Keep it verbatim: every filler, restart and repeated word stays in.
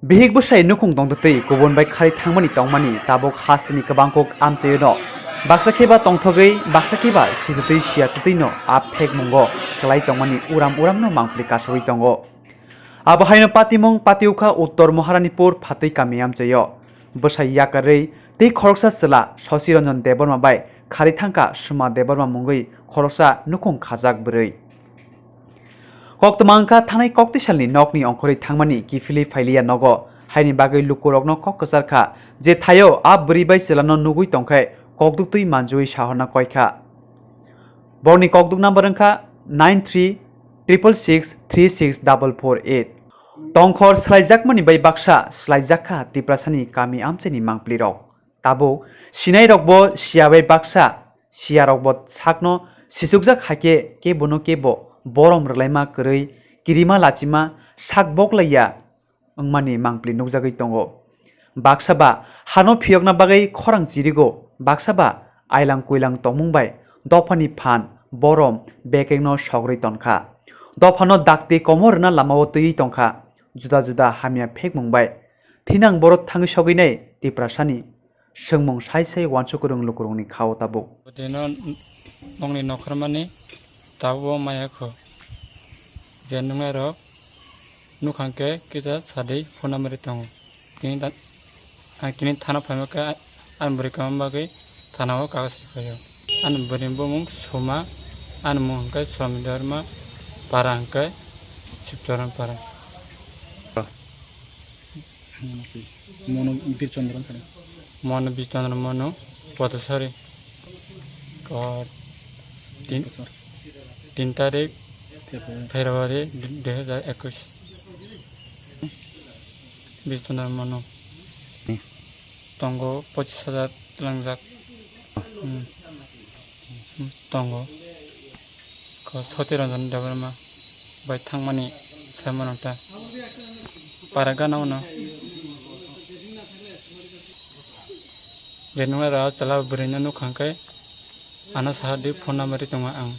Bihik bwsai nukhung tongtwtwi kubun bai khari thangmani tongmani tabuk hasteni kwbang kok amchaio no. Baksa khe ba tongthogwi, baksa khe ba sitwtwi siya twtwi no a phek mungo kwlai tongmani uram uram no mangpli kasogwi tongo. Abo haino patimung patiukha Uttor Maharanipur Phatwi kami amchaio. Bwsai yakarwi tei khoroksa chwla Sosi Ranjan Debbarma bai khari thangkha Suma Debbarma mungwi khoroksa nukhung khajak bwrwi. Koktwma wngkha thanai koktisalni nokni ongkhorwi thangmani kiphilwi phailiya nogo, haini bagwi lukurokno kok kwcharkha je thaio a bwrwi bai chwlano nugwi tongkhe kokduktwi manjui sahorna koikha. Borokni kokduk number wngkha nine three triple six three six double four eight. Tongkhor swlaijakmani bai baksa swlaijakha Tiprasani kami amchaini mangpilirok. Tabuk sinairokbo siya bai baksa, siyarokbo sakno sichukjak hai khe kebono kebo borom rwlaima kwrwi kirima lachima sak boklaiya wngmani mangpili nukjagwi tongo. Baksa ba hano phiyokna bagwi khorang chirigo, baksa ba ailang kuilang tongmung bai dophani phan borom bekengno sogrwi tonkha. Dophano dakti komo rwna lamao twiwi tongkha, juda juda hamya phekmung bai. Thinang borok thangwi sogwinai Tiprasani swngmung sai sai uansuk kwrwng lukurokni kha-o tabuk. Bwtwino nokni nokharmani tabukbo maya kho. Je nungnairok nukhang khe kisa sadwi phone number tongo. Tini ta-, ang tini thana phaima khe ani bwrwi kwma bagwi thana o kagoz rwphaio. Ani bwrwi bumung Soma, ani mung hwnkhe Swami Debbarma, para hwnkhe Shivcharan para. Mono Bir Chandra wngkha na? Mono Bir Chandra, Mono Potosari. Ko tin, Potosari. Tin tarik February. February dui hajar ekus. Bir Chandra Mono. Hmm. Tongo pochis hajar tlangjak. Hmm. Tongo. Ko Soti Ranjan Debbarma bai thangmani saimano ta. Para gana uno. Je nunga ra chala bwrwino nukhang khe ano saha di phone number ri tongo ang.